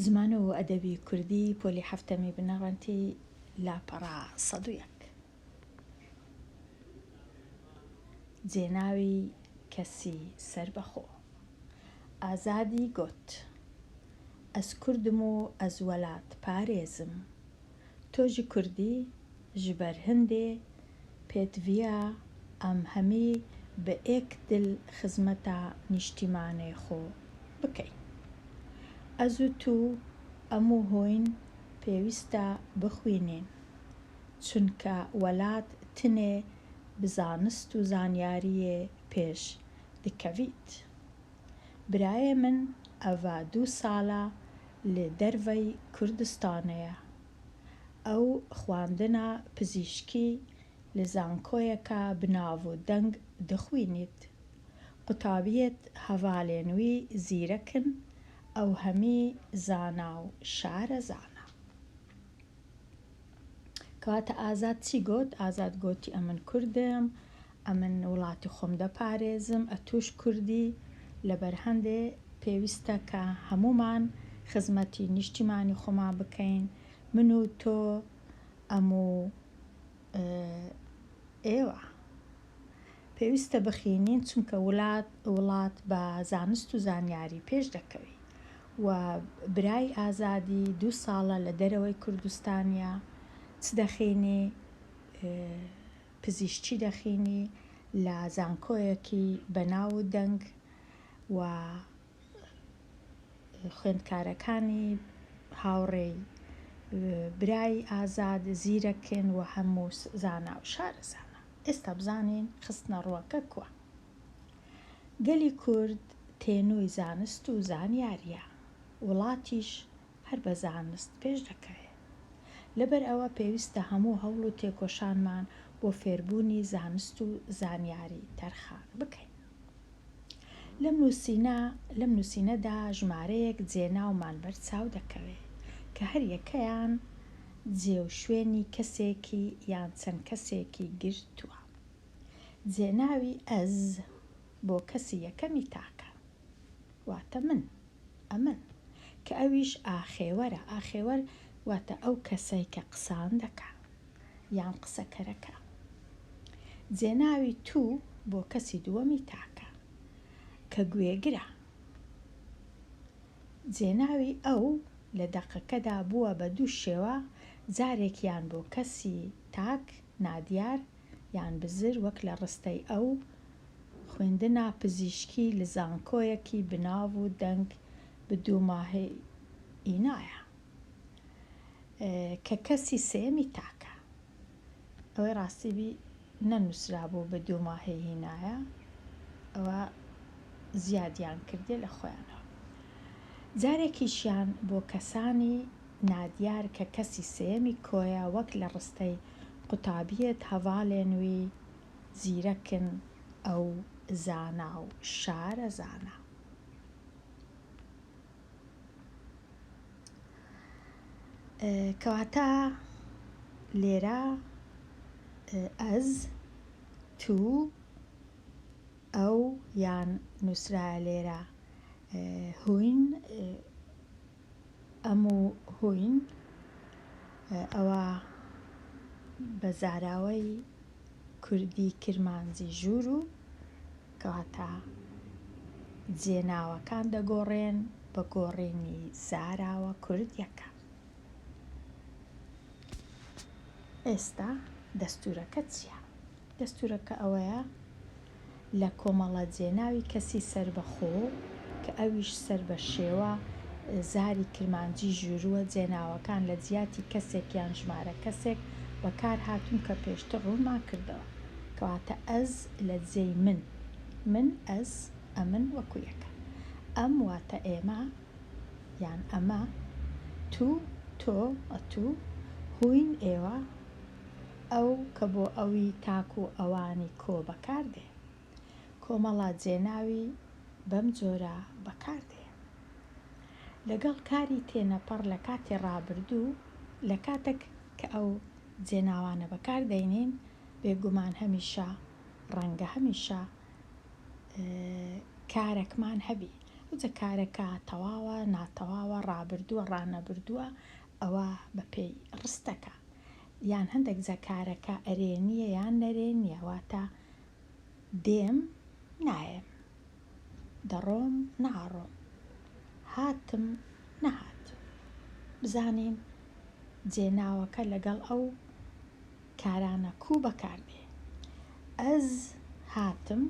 زمان و ئەدەبی کوردی پۆلی حەفتەمی بنەڕەتی لاپەڕە 101. جێناوی کەسی سەربەخۆ. ئازادی گۆت، ئەز کوردم و ئەز وەلات پارێزم. تۆ ژی کوردی ژ بەر هندێ پێتڤیە ئەم هەمی بە ئێک دل خزمەتا نیشتیمانێ خۆ بکەین. ئەز و تو، ئەم و هوین پێویستە بخوینین. چونکە وەلات تنێ ب زانست و زانیاریێ پێش دکەڤیت. برایێ من ئەڤە دوو سالە ل دەرڤەی کوردستانێیە. ئەو خواندنا پزیشکی لە زانکۆیەکا بناڤ و دەنگ دخوینیت. قوتابیێت هەڤالێن وی زیرەکن، ئەو هەمی زانا و شارەزانە. کەواتە ئازاد چی گۆت؟ ئازاد گۆتی ئەمن کوردم، ئەمن وڵاتی خۆم دەپارێزم، ئەتوش کوردی، لەبەر هەندێ پێویستە کە هەموومان خزمەتی نیشتیمانی خۆمان بکەین، من و تۆ، ئەم و ئێوە. پێویستە بخینین چونکە ولات وڵات بە زانست و زانیاری پێش دەکەوی و برای ئازادی دوو ساڵە لە دەرەوەی کوردستانە چ دەخینی پزیشکی دەخینی لە زانکۆیەکی بەناو و دەنگ و خوێندکارەکانی هاوڕێی برای ئازاد زیرەکن و هەموو زانا و شارەزانە. ئێستا بزانین خستنە ڕووەکە کوا؟ گەلی کورد تێنووی زانست و زانیارییە، وڵاتیش هەر بە زانست پێش دەکەوێ. لەبەر ئەوە پێویستە هەموو هەوڵ و تێکۆشانمان بۆ فێربوونی زانست و زانیاری تەرخان بکەین. لەم نووسینە لەم نووسینەدا ژمارەیەک جێناومان بەر چاو دەکەوێ کە هەر یەکەیان جێ و شوێنی کەسێکی یان چەند کەسێکی گرتووە. جێناوی ئەز بۆ کەسی یەکەمی تاکە واتە من، ئەمن، کە ئەویش ئاخێوەرە، ئاخێوەر واتە ئەو کەسەی کە قسان دەکا یان قسەکەرەکە. جێناوی تو بۆ کەسی دووەمی تاکە کە گوێگرە. جێناوی ئەو لە دەقەکەدا بووە بە دوو شێوە، جارێکیان بۆ کەسی تاک، نادیار، یان بزر وەک لە ڕستەی ئەو، خوێندنا پزیشکی لە زانکۆیەکی بناو و دەنگ بدوماهینایە کە کەسی سێیەمی تاکە. ئەوەی ڕاستی بی نەنووسرابوو بدوماهینایە ئەوە زیادیان کردیە لە خۆیانەوە. جارێکیشیان بۆ کەسانی نادیار کە کەسی سێیەمی کۆیە وەک لە ڕستەی قوتابیەت هەڤالێن وی زیرەکن ئەو زانا و شارەزانە. کەواتە لێرە ئەز، تو، ئەو یان نووسرایە لێرە هوین، ئەم و هوین ئەوە بە زاراوەی کوردی کرمانجی ژووروو کەواتە جێناوەکان دەگۆڕێن بە گۆڕینی زاراوە کوردیەکە. ئێستا دەستوورەکە چیە؟ دەستوورەکە ئەوەیە لە کۆمەڵە جێناوی کەسی سەربەخۆ کە ئەویش سەر بە شێوە زاری کرمانجی ژوورووە جێناوەکان لە جیاتی کەسێک یان ژمارە کەسێک بەکار هاتوون کە پێشتر ڕوونمان کردەوە. کەواتە ئەز لە جێی من، من، ئەز، ئەمن وەکوو یەکە. ئەم واتە ئێمە یان ئەمە، تو، تۆ، ئەتوو، هوین ئێوە، ئەو کە بۆ ئەوی تاک و ئەوانی کۆ بەکار دێ. کۆمەڵە جێناوی بەم جۆرە بەکار دێ. لەگەڵ کاری تێنەپەڕ لە کاتی ڕابردوو، لە کاتەک کە ئەو جێناوانە بەکار دەینین، بێگومان هەمیشە، ڕەنگە هەمیشە، کارەکمان هەبی. ئەوجە کارەکە تەواوە، ناتەواوە، ڕابردووە، ڕانەبردووە، ئەوە بەپێی ڕستەکە. یان هەندێک جار کارەکە ئەرێنییە یان نەرێنییە، واتە دێم، نایەم، دەڕۆم، ناڕۆم، هاتم، نەهاتم. بزانین جێناوەکە لەگەڵ ئەو کارانە کوو بەکار دێ. ئەز هاتم،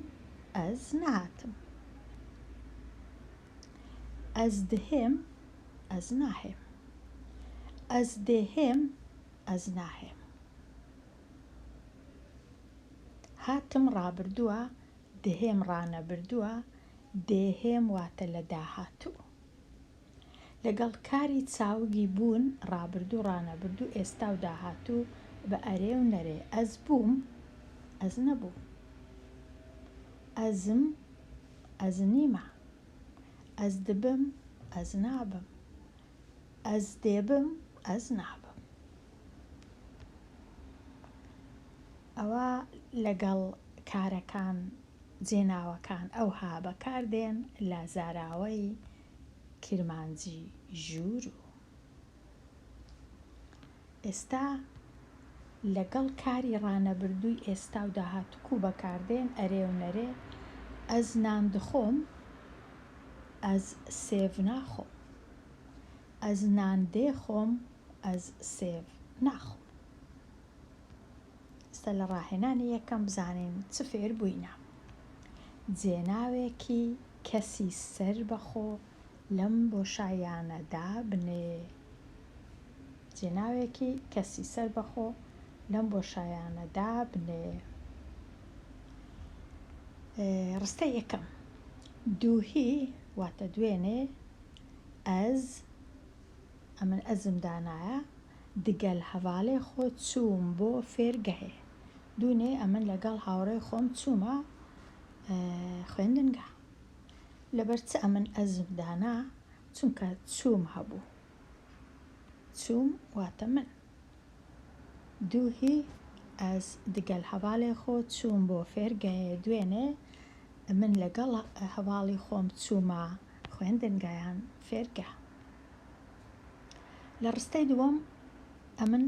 ئەز نەهاتم. ئەز دهێم، ئەز ناهێم. ئەز دێهێم، ئەز ناهێم. هاتم ڕابردووە، دهێم ڕانەبردووە، دێهێم واتە لە داهاتوو. لەگەڵ کاری چاوگی بوون، ڕابردوو، ڕانەبردوو، ئێستا و داهاتوو بە ئەرێ و نەرێ. ئەز بووم، ئەز نەبووم. ئەزم، ئەز نیمە. ئەز دبم، ئەز نابم. ئەز دێبم، ئەز نابم. ئەوە لەگەڵ کارەکان، جێناوەکان ئەوها بەکار دێن لە زاراوەی کرمانجی ژووروو. ئێستا لەگەڵ کاری ڕانەبردووی ئێستا و داهاتوو کوو بەکار دێن، ئەرێ و نەرێ، ئەز نان دخۆم، ئەز سێڤ ناخۆم. ئەز نان دێخۆم، ئەز سێڤ ناخۆم. ئێستا لە ڕاهێنانی یەکەم بزانین چ فێر بووینە. جێناوێکی کەسی سەربەخۆ لەم بۆشاییانە دابنێ. جێناوێکی کەسی سەربەخۆ لەم بۆشایانە دابنێ. ڕستەی یەکەم، دووهی واتە دوێنێ، ئەز، ئەمن ئەزم دانایە، دگەل هەڤالێ خۆ چووم بۆ فێرگەهێ. دوونێ ئەمن لەگەڵ هاوڕێی خۆم چوومە خوێندنگا. لەبەر چ ئەمن ئەزم دانا؟ چونکە چووم هەبوو. چووم واتە من. دووهی ئەز دگەل هەڤالێ خۆ چووم بۆ فێرگەهێ دوێنێ من لەگەڵ هەڤاڵی خۆم چوومە خوێندنگا یان فێرگە. لە ڕستەی دووەم ئەمن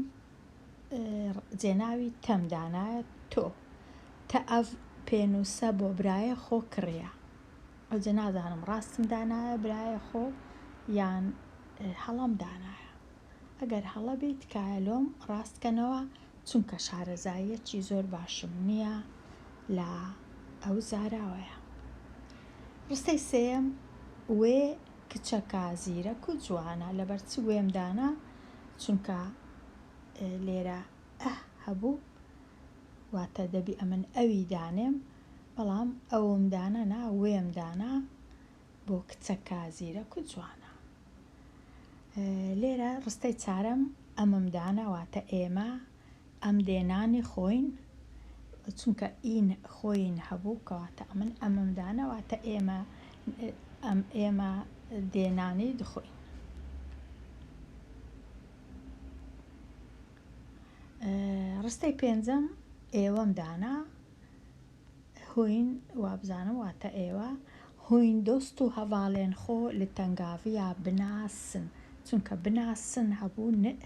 جێناوی تەم دانایە تۆ. تە ئەڤ پێنووسە بۆ برایە خۆ کڕیە. ئەوجە نازانم ڕاستم دانایە برایە خۆ یان هەڵەم دانایە. ئەگەر هەڵە بی تکایە لۆم ڕاست کەنەوە چونکە شارەزاییەکی زۆر باشم نییە لە ئەو زاراوەیە. ڕستەی سێیەم وێ کچەکە زیرەک و جوانە لەبەر چ وێم دانا چونکە لێرە ئه هەبوو واتە دەبی ئەمن ئەوی دانێم بەڵام ئەوم دانەنا وێم دانا بۆ کچەکە زیرەک و جوانە. لێرە ڕستەی چارەم ئەمم دانا واتە ئێمە ئەم دێ نانی خۆین چونکە ئین خۆین هەبوو کەواتە ئەمن ئەمم دانا واتە ئێمە ئەم ئێمە دێ نانی دخۆین. ڕستەی پێنجەم ئێوەم دانا هوین وابزانم واتە ئێوە هوین دۆست و هەڤاڵێن خۆ لە تەنگاڤیا بناسن چونکە بناسن هەبوو نئ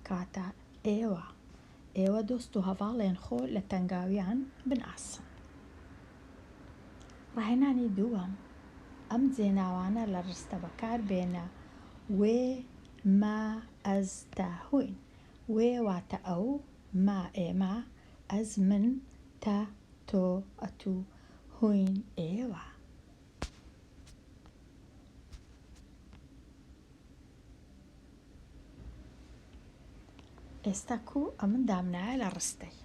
کەواتە ئێوە ئێوە دۆست و هەڤاڵێن خۆ لە تەنگاویان بناسن. ڕاهێنانی دووەم، ئەم جێناوانە لە ڕستە بەکار بێنە، وێ، مە، ئەز، تە، هوین. وێ واتە ئەو، مە ئێمە، ئەز من، تە تۆ، ئەتوو، هوین ئێوە. ئێستا کوو ئەمن دامنایە لە ڕستەی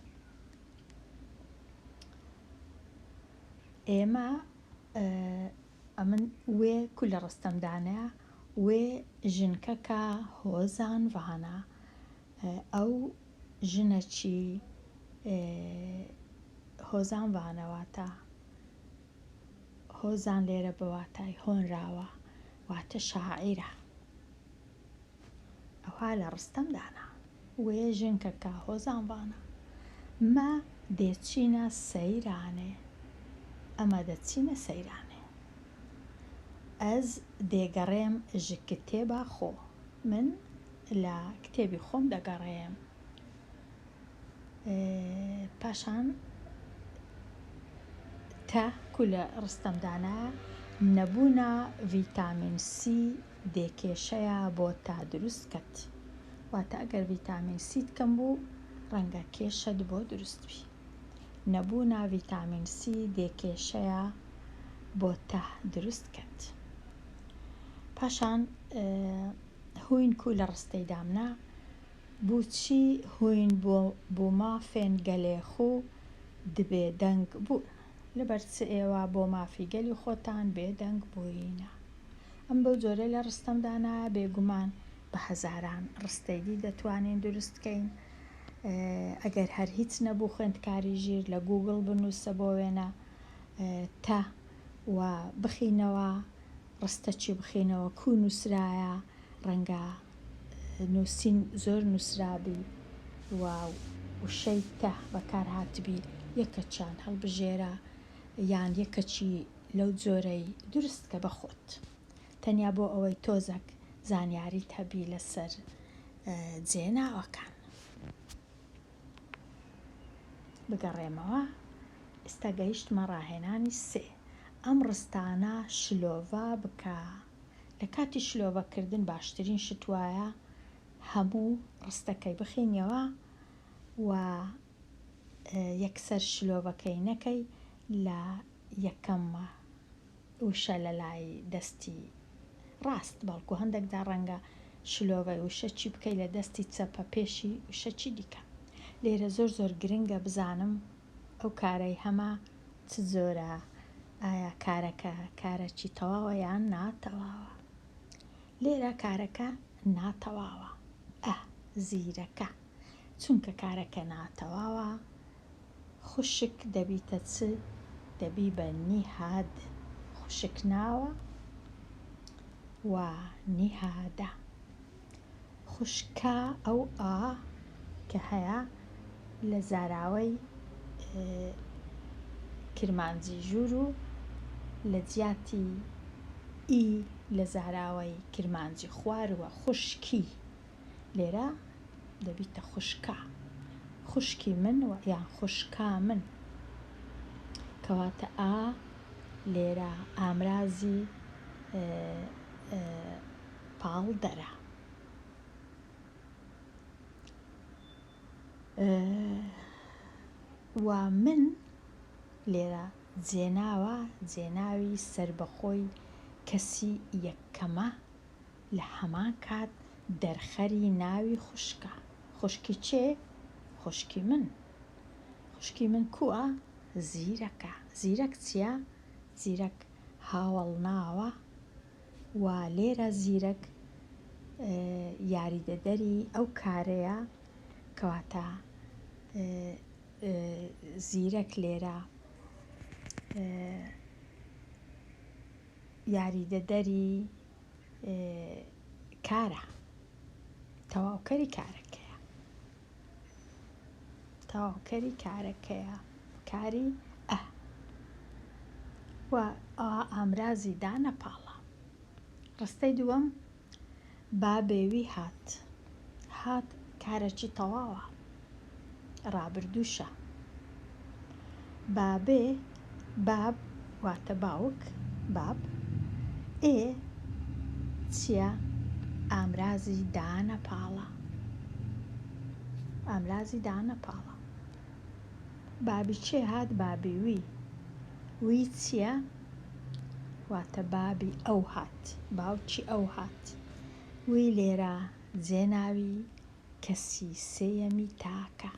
ئێمە ئەمن وێ کو لە ڕستەم دانایە وێ ژنکەکە هۆزان ڤانە ئەو ژنەکی هۆزان ڤانە واتە هۆزان لێرە بە واتای هۆنراوە واتە شاعیرە ئەوها لە ڕستەم دانا وێ ژنکەکە هۆزان ڤانە مە دێچینە سەیرانێ ئەمە دەچینە سەیرانێ. ئەز دێگەڕێم ژ کتێبا خۆ، من لە کتێبی خۆم دەگەڕێم. پاشان تە کو لە ڕستەم دانایە، نەبوونا ڤیتامین سی دێ کێشەیا بۆ تا دروست کەت. واتە ئەگەر ڤیتامین سیت کەم بوو ڕەنگە کێشەت بۆ دروست بی. نەبوونا ڤیتامین سی دێ کێشەیا بۆ تە دروست کەت. پاشان هوین کو لە ڕستەی دامنا، بوچی هوین بۆ بومافێن گەلێ خو دبێ دەنگ بوون؟ لەبەر چ ئێوە بۆ مافی گەلی خۆتان بێ دەنگ بووینە؟ ئەم بەو جۆرەی لە ڕستەم دانایە بێگومان بە هەزاران ڕستەی دی دەتوانین دروست کەین. ئەگەر هەر هیچ نەبوو خوێندکاری ژیر لە گووگڵ بنووسە بۆ وێنە تە و بخینەوە ڕستەکی بخینەوە کوو نووسرایە ڕەنگە نووسین زۆر نووسرابی و وشەی تە بەکار هاتبی یەکەکیان هەڵبژێرە یان یەکەکی لەو جۆرەی دروست کە بە خۆت تەنیا بۆ ئەوەی تۆزەک زانیاریت هەبی لەسەر جێناوەکان. بگەڕێمەوە ئێستا گەیشتمە ڕاهێنانی سێ ئەم ڕستانە شلۆڤە بکە لە کاتی شلۆڤە کردن باشترین شت وایە هەموو ڕستەکەی بخینیەوە و یەکسەر شلۆڤەکەی نەکەی لە یەکەم وشە لە لای دەستی ڕاست بەڵکو هەندێک جار ڕەنگە شلۆڤەی وشە چی بکەی لە دەستی چەپە پێشی وشە چی دیکە لێرە زۆر زۆر گرنگە بزانم ئەو کارەی هەمە چ جۆرە ئایا کارەکە کارەکی تەواوە یان ناتەواوە لێرە کارەکە ناتەواوە ئە زیرەکە چونکە کارەکە ناتەواوە خوشک دەبیتە چ؟ دەبی بە نیهاد. خوشک ناوە و نیهادە. خوشکا ئەو ئا کە هەیە لە زاراوەی کرمانجی ژووروو لە جیاتی ئی لە زاراوەی کرمانجی خوارووە خوشکی. لێرە دەبیتە خوشکا خوشکی من و یان خوشکا من کەواتە ئا لێرە ئامرازی پاڵدەرە. و من لێرە جێناوە جێناوی سەربەخۆی کەسی یەکەمە لە هەمان کات دەرخەری ناوی خوشکە. خوشکی کێ؟ خوشکی من. خوشکی من کووە؟ زیرەکە. زیرەک چییە؟ زیرەک هاوەڵناوە و لێرە زیرەک یاریدەدەری ئەو کارەیە کەواتە زیرەک لێرە یاریدەدەری کارە تەواوکەری کارەکەیە تەواوکەری کارەکەیە کاری ئە و ئەوە ئامرازی دانە پاڵە ڕستەی دووەم بابێوی هات هات کارەکی تەواوە ڕابردووشە. بابێ، باب واتە باوک، باب، ئێ چیە؟ ئامرازی دانە پاڵە. ئامرازی دانە پاڵە. بابی کێ هات؟ بابی وی. وی چیە؟ واتە بابی ئەو هات، باوکی ئەو هات. وی لێرە جێناوی کەسی سێیەمی تاکە.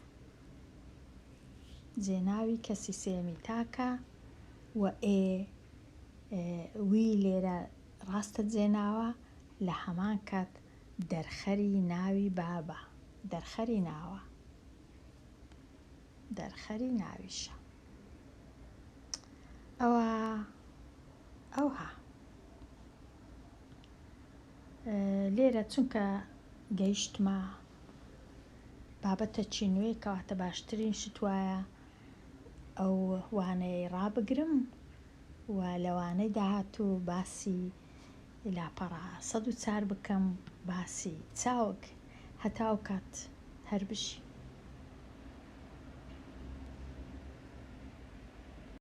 جێناوی کەسی سێیەمی تاکە و ئێ وی لێرە ڕاستە جێناوە لە هەمان کات دەرخەری ناوی بابە دەرخەری ناوە دەرخەری ناویشە ئەوە ئەوها لێرە چونکە گەیشتمە بابەتەکی نوێ کەواتە باشترین شت وایە ئەو وانەیەی ڕابگرم و لە وانەی داهاتوو باسی. لاپەڕە 104 بکەم باسی چاوگ. هەتا ئەو کات هەر بژی.